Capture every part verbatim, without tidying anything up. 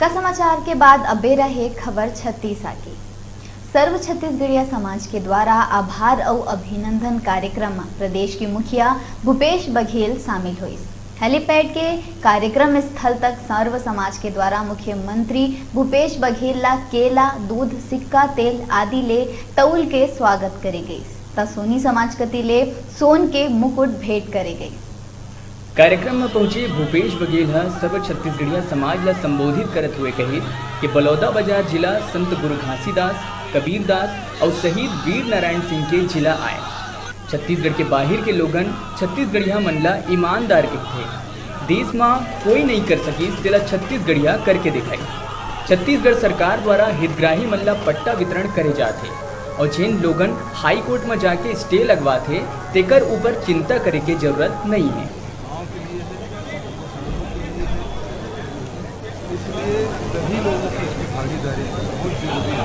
का समाचार के बाद अब बेरा हे खबर छत्तीस आके। सर्व छत्तीसगढ़िया समाज के द्वारा आभार अउ अभिनंदन कार्यक्रम म प्रदेश के मुखिया भूपेश बघेल शामिल होइस। हेलीपैड के कार्यक्रम स्थल तक सर्व समाज के द्वारा मुख्यमंत्री भूपेश बघेल ला केला, दूध, सिक्का तेल आदि ले तउल के स्वागत करे गइस, त सोनी समाज कति ले सोन के मुकुट भेंट करे गइस। कार्यक्रम म पहुंचे भूपेश बघेल ह सब छत्तीसगढ़िया समाज ल संबोधित करत हुए कहिस कि बलौदाबाजार जिला संत गुरु घासीदास, कबीरदास अउ शहीद वीर नारायण सिंह के जिला आय। छत्तीसगढ़ के बाहिर के लोगन छत्तीसगढ़िया मन ल ईमानदार कहिथे। देश म कोई नइ कर सकिस, तेला छत्तीसगढ़िया करके देखाई। छत्तीसगढ़ सरकार द्वारा हितग्राही मन ल पट्टा वितरण करे जात हे अउ जेन लोगन हाई कोर्ट म जाके स्टे लगवात हे, तेकर ऊपर चिंता करे के जरूरत नइ हे। गाँव के लिए है, किसानों के लिए है, इसलिए सभी लोगों की इसकी भागीदारी बहुत जरूरी है,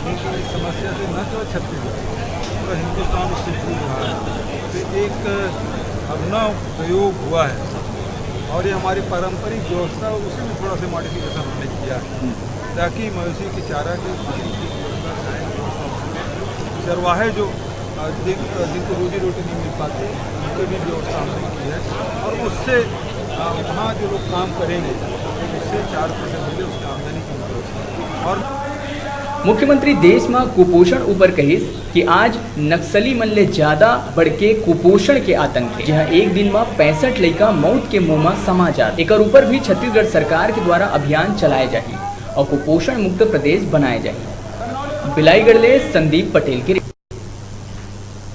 क्योंकि इस समस्या से न केवल छत्तीसगढ़, पूरा हिंदुस्तान उससे जूझ रहा है। तो एक अभिनव प्रयोग हुआ है और ये हमारी पारंपरिक व्यवस्था, उसी में थोड़ा सा मॉडिफिकेशन हमने किया है, ताकि मवेशी के चारा के पानी की व्यवस्था, गाय की व्यवस्था हो सके। चरवाहे जो, अ, जिन-, अ, जिनको रोजी रोटी नहीं मिल पाती, उनके भी व्यवस्था हमने की है और उससे, अ, वहाँ जो लोग काम करेंगे, उससे चार पैसे मिले, उसकी आमदनी की व्यवस्था। और मुख्यमंत्री देश म कुपोषण ऊपर कहिस कि आज नक्सली मन ले ज्यादा बढ़के कुपोषण के आतंक हे, जिहां एक दिन म पैंसठ लइका मौत के मुंह म समा जात। एकर ऊपर भी छत्तीसगढ़ सरकार के द्वारा अभियान चलाए जाही अउ कुपोषण मुक्त प्रदेश बनाए जाही। बिलाईगढ़ ले संदीप पटेल की